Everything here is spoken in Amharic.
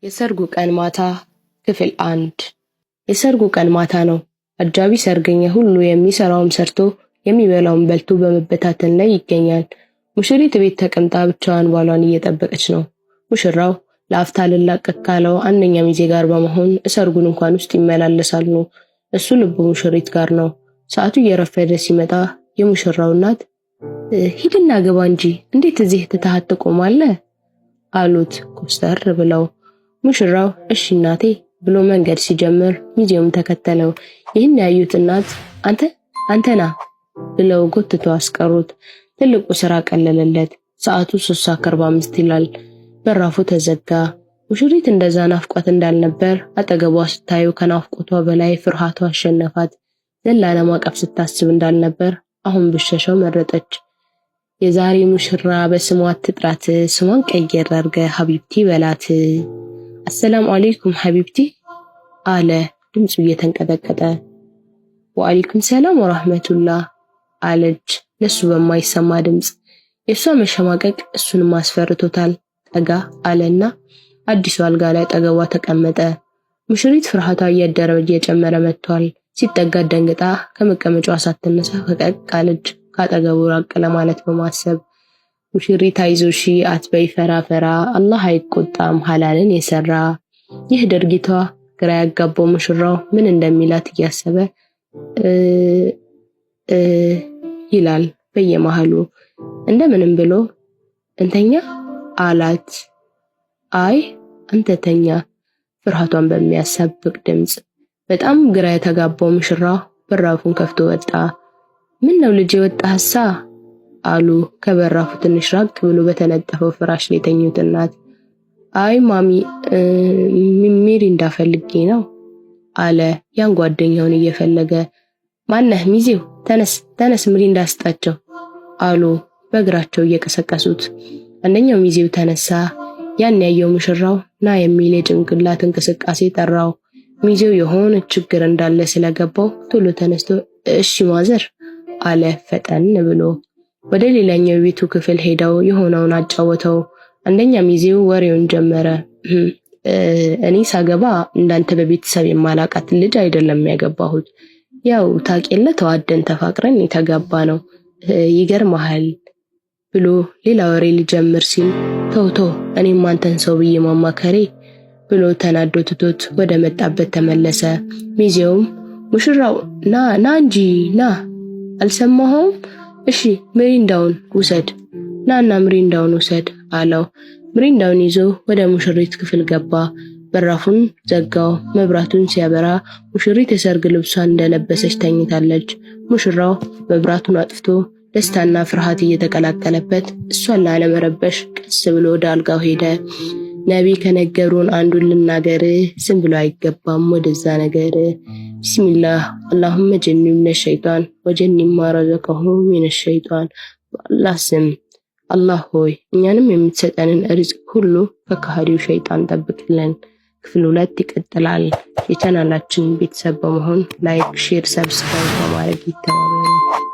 የሰርጉ ቀን ማታ ክፍል 1። የሰርጉ ቀን ማታ ነው። አጃቢ ሰርገኛ ሁሉ የሚሰራውም ሰርቶ የሚበላውን በልቶ በመበታተን ላይ ይገኛል። ሙሽሪት ቤት ተቀምጣ ብቻዋን ባሏን እየጠበቀች ነው። ሙሽራው ለአፍታ ልላቀቅ ካለው አንደኛ ሚዜ ጋር በመሆን ሰርጉ ድንኳን ውስጥ ይመላለሳሉ። እሱ ልቡ ሙሽሪት ጋር ነው። ሰዓቱ እየረፈደ ሲመጣ የሙሽራው እናት "ሂድና ግባ እንጂ እንዴት እዚህ ትተሃት ትቆማለህ?" አሉት ኮስተር ብለው። ሙሽራው "እሺ እናቴ" ብሎ መንገድ ሲጀምር ሚዜውም ተከተለው። ይህን ያዩት እናት "አንተ፣ አንተ ና" ብለው ጎትተው አስቀሩት። ትልቁ ስራ ቀለለለት። ሰዓቱ 3:45 ይላል። በራፉ ተዘጋ። ሙሽሪት እንደዛ ናፍቋት እንዳልነበር አጠገቧ ስታዩ ከናፍቆቷ በላይ ፍርሃቷ አሸነፋት። ዘላ ለማቀፍ ስታስብ እንዳልነበር አሁን ብሸሸው መረጠች። "የዛሬ ሙሽራ በስሟ አትጥራት፣ ስሟን ቀየር አድርገህ حبيبتي በላት።" "السلام عليكم حبيبتي" አለ ድምፁ እየተንቀጠቀጠ። "وعليكم السلام ورحمة الله" አለች ለሱ በማይሰማ ድምፅ። የእሷ መሸማቀቅ እሱንም አስፈርቶታል። ጠጋ አለና አዲሱ አልጋ ላይ አጠገቧ ተቀመጠ። ሙሽሪት ፍርሃቷ እያደረ እየጨመረ መጥቷል። ሲጠጋት ደንግጣ ከመቀመጫዋ ሳትነሳ ፈቀቅ አለች፣ ካጠገቡ ራቅ ለማለት በማሰብ። ሙሽሪት "አይዞሽ፣ አትበይ ፈራ ፈራ፣ አላህ አይቆጣም ሐላልን የሰራ።" ይህ ድርጊቷ ግራ ያጋባው ሙሽራው ምን እንደሚላት እያሰበ እ ይላል በየመሃሉ። እንደምንም ብሎ "እንተኛ" አላት። "አይ፣ አንተ ተኛ" ፍርሃቷን በሚያሳብቅ ድምፅ። በጣም ግራ የተጋባው ሙሽራ በራፉን ከፍቶ ወጣ። "ምን ነው ልጄ፣ ወጣህሳ?" አሉ ከበራፉ ትንሽ ራቅ ብሎ በተነጠፈው ፍራሽ ላይ የተኙት እናት። "አይ ማሚ፣ ሚሪንዳ ፈልጌ ነው" አለ ያን ጓደኛውን እየፈለገ። "ማነህ ሚዜው? ተነስ ተነስ፣ ሚሪንዳ ስጣቸው" አሉ በእግራቸው እየቀሰቀሱት። አንደኛው ሚዜው ተነሳ። ያን ያየው ሙሽራው ና የሚል የጭንቅላት እንቅስቃሴ ጠራው። ሚዜው የሆነ ችግር እንዳለ ስለገባው ቶሎ ተነስቶ "እሺ ማዘር" አለ ፈጠን ብሎ። ወደ ሌላኛው የቤቱ ክፍል ሄደው የሆነውን አጫወተው። አንደኛ ሚዜው ወሬውን ጀመረ። "እኔ ሳገባ እንዳንተ በቤተሰብ የማላቃት ልጅ አይደለም ያገባሁት። ያው ታውቅ የለ ተዋደን ተፋቅረን የተጋባ ነው። ይገርመሃል" ብሎ ሌላ ወሬ ሊጀምር ሲል "ተው ተው፣ እኔም አንተን ሰው ብዬ ማማከሬ" ብሎ ተናዶ ትቶት ወደ መጣበት ተመለሰ። ሚዜውም "ሙሽራው፣ ና ና እንጂ ና፣ አልሰማኸውም? እሺ ምሪንዳውን ውሰድ፣ ናና ምሪንዳውን ውሰድ" አለው። ምሪንዳውን ይዞ ወደ ሙሽሪት ክፍል ገባ። በራፉን ዘጋው። መብራቱን ሲያበራ ሙሽሪት የሰርግ ልብሷን እንደለበሰች ተኝታለች። ሙሽራው መብራቱን አጥፍቶ ደስታና ፍርሃት እየተቀላቀለበት እሷን ላለመረበሽ ቀስ ብሎ ወደ አልጋው ሄደ። ነቢ ከነገሩን አንዱን ልናገር፣ ዝም ብሎ አይገባም ወደዛ ነገር። بسم الله اللهم جنبنا الشيطان وجنب ما رزقتهم من الشيطان። በአላህ ስም፣ አላህ ሆይ፣ እኛንም የምትሰጠንን ሪዝቅ ሁሉ ከከሃዲው ሸይጣን ጠብቅልን። ክፍል 2 ይቀጥላል። የቻናላችን ቤተሰብ በመሆን like፣ share፣ subscribe በማድረግ ይተባበሩ።